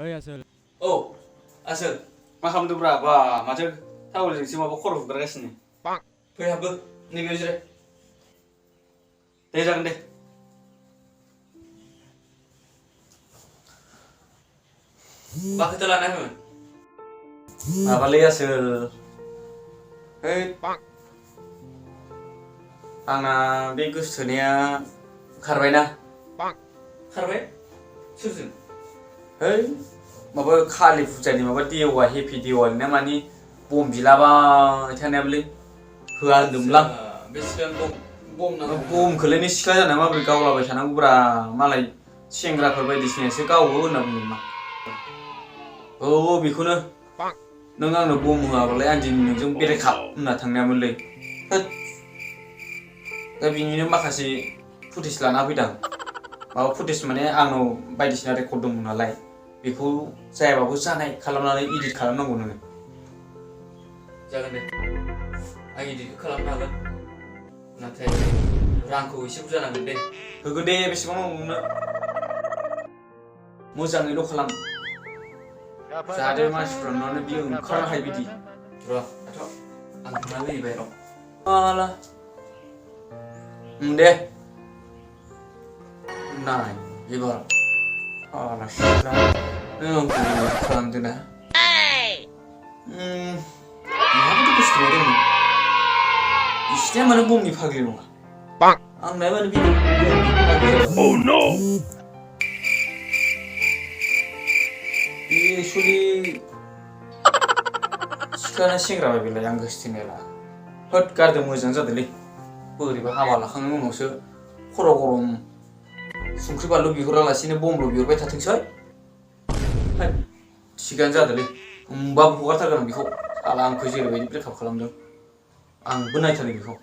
ओइ आसोल औ आसोल मा खालामदोंब्रा बा माथो टावेलजोंसो माबा खर' हुगारगासिनो फै हाबबो नैबेयाव जिराय दे जागोन दे मा खोथा लाना फैमोन माबालै आसोल है आंना बे गोसोथोनाया खारबायना खारबाय सोरजों है माबा कालि फुजानि माबा देवा हेपि देवालि ना मानि बम बिलाबाय थानायाबोलै होआ होनदोंमोनलां बे सिख्लायानो बमखौलाय नों सिख्ला जाना माबोरै गावलाबाय थानांगौब्रा मालाय सेंग्राफोर बायदिसिनासो गावो होनना बुंदोंमोन औ बेखौनो नों आंनो बम होआबालाय आं दिनै नोंजों बेरायखाब होनना थांनायामोनलै होद दा बिनिनो माखासे फुटेज लाना फैदां माबा फुटेज माने आंनाव बायदिसिना रेकर्ड दंमोन नालाय बेखौ जायाबाबो जानाय खालामनानै इडिट खालामनांगौ नोङो जागोन दे आं इडिटखौ खालामनो हागोन नाथाय रांखौ एसे बुरजा नांगोन दे होगोन दे बेसेबां नांगौ नोंनो मोजाङैल' खालाम जाहाथे मानसिफ्रा नुनानै बियो ओंखारनो हायो बिदि र' दाथ' आं थांनानै फैबाय र' माला दे नाय एबार आलासिफ्रा नों आंखौ खालामदो ना नोंहाबोथ' गोसो दंमोन बिसिनिया मानो बमनि फाग्लि नङा आंना मानो बिदि बमनि फाग्लि जाबाय एक्सुवेलि सिख्लाना सेंग्रा बेलाय आं गोसोथोनायाला होद गारदों मोजां जादोंलै बोरैबा हाबा लाखांनायनि उनावसो खर' गरम संख्रि बानलु बिहरालासिनो बमल' बिहरबाय थाथोंसै थिगानो जादोंलै होमबाबो हगारथारगोन आं बेखौ साला आंखौ जेरैबायदि ब्रेकआप खालामदों आंबो नायथारो बेखौ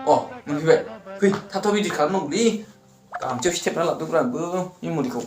अ मोनफैबाय फै थाब थाब इडिट खालामनांगौलै गामसायाव सिथेबना लाबोदोंब्रा आंबो मेम'रिखौ